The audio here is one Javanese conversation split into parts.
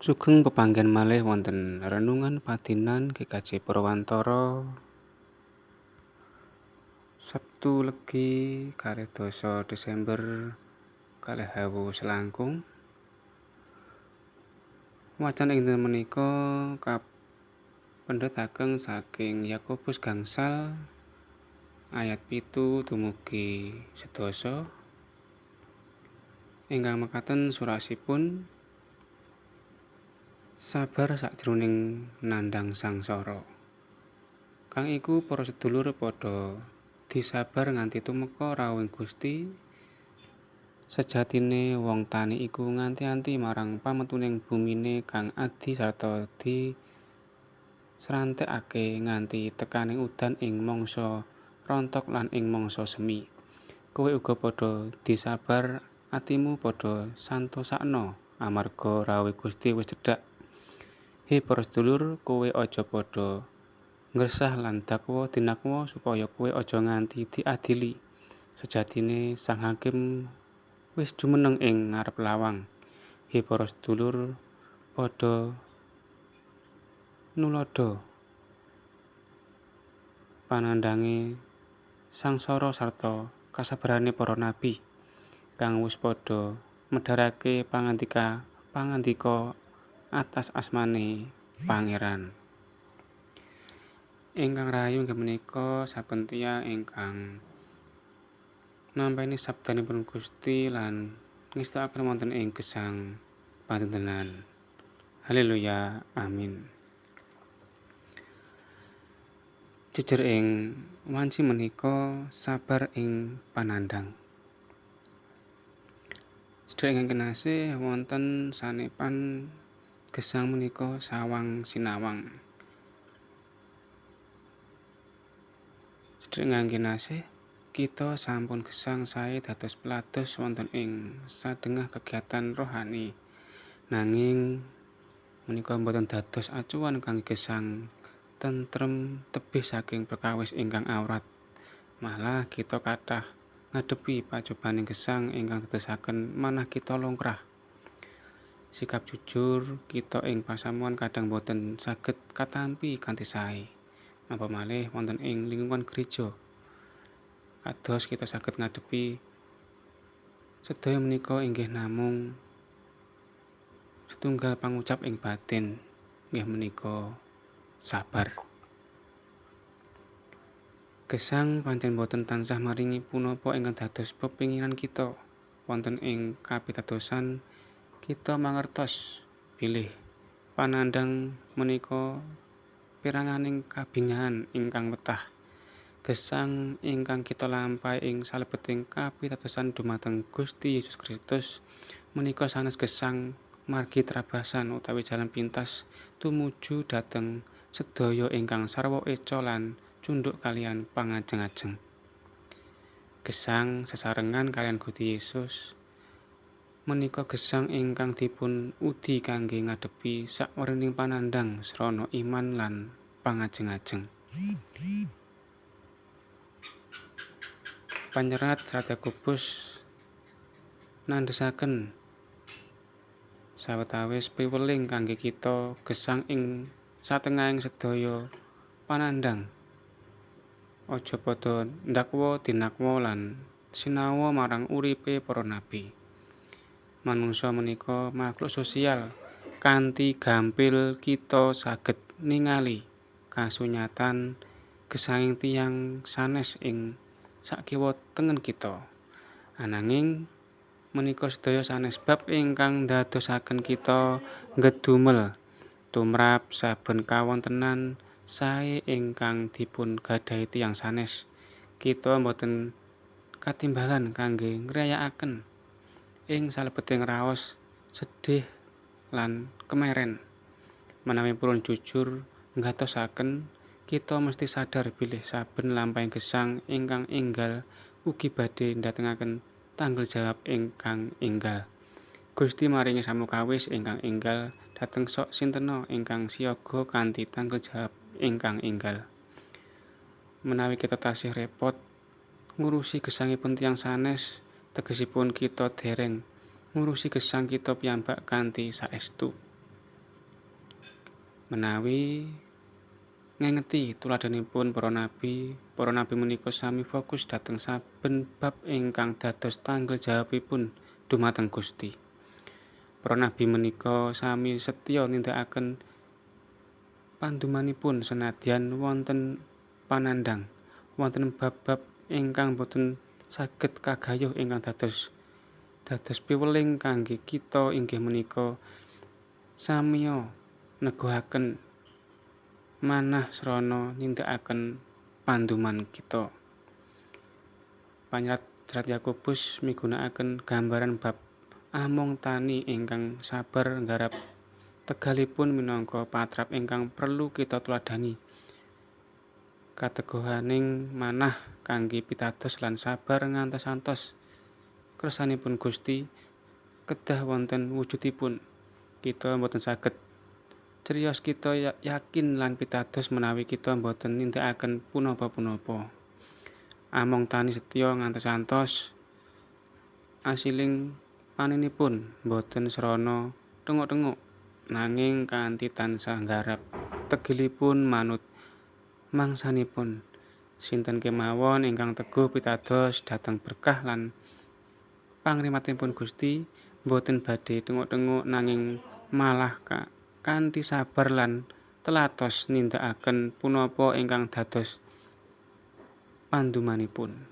Sugeng pepanggihan malih wonten renungan padinan GKJ Purwantara Sabtu Legi 12 Desember 2021. Wacan ing dinten menika kapendhetaken saking Yakobus gangsal ayat 7 dumugi 10 ingkang mekaten surasipun sabar sakjroning nandhang sangsara. Kang iku para sedulur padha disabar nganti tumeka rawuhing Gusti. Sejatine wong tani iku nganti-anti marang pametuning bumine kang adi sarta disrantekake nganti tekaning udan ing mangsa rontok lan ing mangsa semi. Kowe uga padha disabar, atimu padha santosakna amarga rawuhe Gusti wis cedhak. He para sedulur, kowe aja padha ngresah lan dakwa dinakwa supaya kowe aja nganti diadili. Sejatine Sang Hakim wis jumeneng ing ngarep lawang. He para sedulur, padha nuladha panandhange sangsara sarta kasabarane para nabi kang wis padha medharake pangandika atas asmane Pangeran. Ingkang rahayu inggih menika saben tiyang ingkang nampeni sabdanipun Gusti lan ngestakaken wonten ing gesang padintenan. Haleluya, amin. Jejer ing wanci menika sabar ing panandhang. Sedherek ingkang kinasih, wonten sanepan gesang menika sawang sinawang. Sedherek ingkang kinasih, kita sampun gesang sae dados pelados wonten ing sadengah kegiatan rohani. Nanging menika boten dados acuan kangge gesang tentrem tebih saking perkawis ingkang awrat. Malah kita kathah ngadepi pacobaning gesang ingkang dadosaken manah kita longkrah. Sikap jujur kita ing pasamuan kadang boten saged katampi kanthi sae. Napa malih wonten ing lingkungan gereja. Kados kita saged ngadepi sedaya menika inggih namung setunggal pangucap ing batin, inggih menika sabar. Gesang pancen boten tansah maringi punapa ingkang dados pepinginan kita. Wonten ing kapitadosan kita mangertos bilih panandhang menika piranganing kabingahan ingkang wetah. Gesang ingkang kita lampahi ing salebeting kapitadosan dumateng Gusti Yesus Kristus menika sanes gesang margi trabasan utawi jalan pintas tumuju dhateng sedaya ingkang sarwa eca lan cunduk kaliyan pangajeng-ajeng. Gesang sesarengan kaliyan Gusti Yesus menika gesang ingkang dipun udi kangge ngadepi sakwerning panandhang srana iman lan pangajeng-ajeng. Panyerat Serat Yakobus nandhesaken sawetawis piweling kangge kita gesang ing satengahing sedaya panandhang. Aja padha ndakwa dinakwa lan sinawa marang uripe para nabi. Manungsa menika makhluk sosial kanthi gampil kita saged ningali kasunyatan gesanging tiyang sanes ing sakiwa tengen kita. Ananging menika sedaya sanes bab ingkang ndadosaken kita ngedumel tumrap saben kawontenan sae ingkang dipun gadhahi tiyang sanes. Kita boten katimbalan kangge ngrayakaken ing salebeting raos sedih lan kemeren. Menawi purun jujur nggatosaken, kita mesti sadar bilih saben lampahing gesang ingkang enggal ugi badhe ndatengaken tanggung jawab ingkang enggal. Gusti maringi samukawis ingkang enggal dhateng sok sintena ingkang siaga kanthi tanggung jawab ingkang enggal. Menawi kita tasih repot ngurusi gesangipun tiyang sanes, tegesipun kita dereng ngurusi gesang kita piyambak kanthi saestu. Menawi ngengeti tuladhanipun para nabi menika sami fokus dhateng saben bab ingkang dados tanggel jawabipun dumateng Gusti. Para nabi menika sami setya nindakaken pandumanipun senadyan wonten panandhang, wonten bab-bab ingkang boten saged kagayuh ingkang dados piweling kangge kita inggih menika samiya neguhaken manah srana nindakaken panduman kita. Panyerat Serat Yakobus migunakaken gambaran bab among tani ingkang sabar nggarap tegalipun minangka patrap ingkang perlu kita tuladhani. Kateguhaning manah kangge pitados lan sabar ngantos-antos kersanipun Gusti kedah wonten wujudipun. Kita boten saged criyos kita yakin lan pitados menawi kita boten nindakaken punapa-punapa. Among tani setya ngantos-antos asiling panenipun boten srana thenguk-thenguk nanging kanthi tansah nggarap tegilipun manut mangsanipun. Sinten kemawon ingkang teguh pitados dhateng berkah lan pangrimatipun Gusti boten badhe thenguk-thenguk nanging malah kanthi sabar lan telatos nindakaken punapa ingkang dados pandumanipun.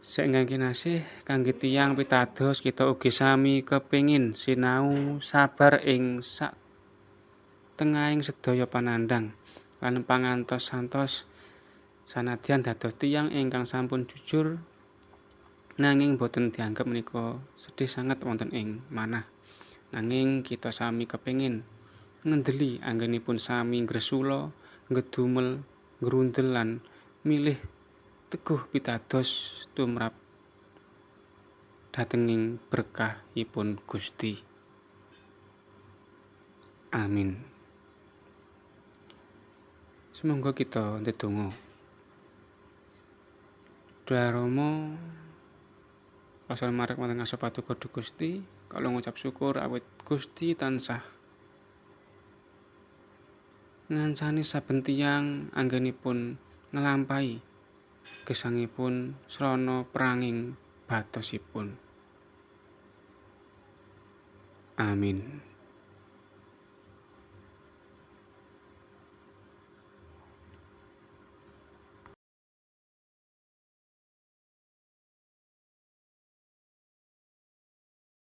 Saenggang kinasih kangge tiyang pitados kita ugi sami kepingin sinau sabar ing satengahing sedaya panandhang lan pangantos-antos sanadyan dados tiyang ingkang sampun jujur nanging boten dianggep menika sedih sanget wonten ing manah. Nanging kita sami kepingin ngendeli anggenipun sami ngresula, ngedumel, ngrundel lan milih teguh pitados tumrap dhatenging berkahipun Gusti. Amin. Sumangga kita ndedonga. Duh Rama, pasal marek wonten ngarsa paduka Gusti, kula ngucap syukur awit Gusti tansah ngancani saben tiyang anggenipun nglampahi gesangipun srana pranging batosipun. Amin.